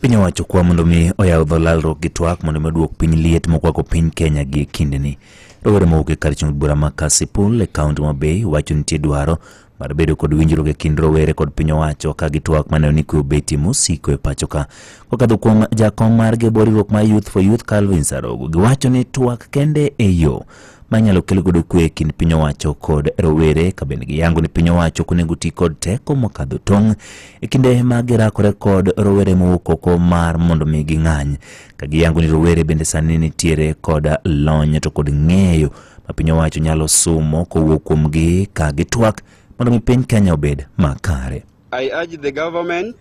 Piny owacho kwa mondo mi oyaw dho lalruok gi twak mondo mi oduok piny liet mokwako piny Kenya gi kindeni. Rowere mowuok e kar chung' bura ma Kasipul e kaunti ma Bay wacho nitie dwaro mar bedo kod winjruok e kind rowere kod piny owacho ka gitwak maneno ni kwe obetie mosiko e pacho ka. Kokadho kuom jakom margi e bwo riwruok mar Youth for Youth Calvin Sarogo, giwacho ni twak kende e yo manyalo kel godo kwe e kind piny owacho kod rowere ka bende giyango ni piny owacho ok onego ti kod teko mokadho tong' e kinde ma girakore kod rowere mowuok oko mar mondo mi ging'any ka giyango ni rowere bende sani nitiere kod lony to kod ng'eyo ma piny owacho nyalo sumo kowuok kuomgi ka gitwak mondo mi piny Kenya obed makare. I urge the government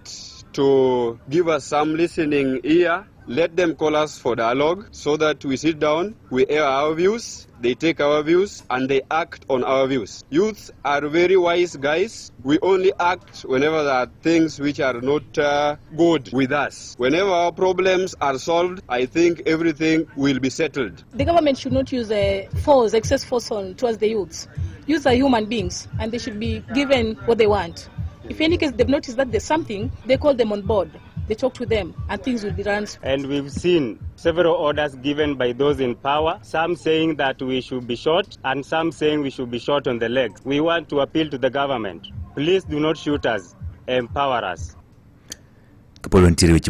to give us some listening ear. Let them call us for dialogue so that we sit down, we air our views, they take our views, and they act on our views. Youths are very wise guys. We only act whenever there are things which are not good with us. Whenever our problems are solved, I think everything will be settled. The government should not use force, excess force on towards the youths. Youths are human beings and they should be given what they want. If any case they've noticed that there's something, they call them on board. They talk to them and things will be run. And we've seen several orders given by those in power, some saying that we should be shot and some saying we should be shot on the legs. We want to appeal to the government. Please do not shoot us, empower us. Kapod wantiere weche